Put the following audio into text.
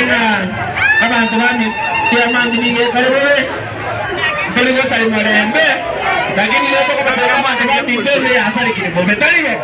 ng'a abanto baminto mambia nigo ekare bobe, ntori gosaria morembe, lakini nigo tokobatebia abanto baminto ense yasarekire bobe, tari bo?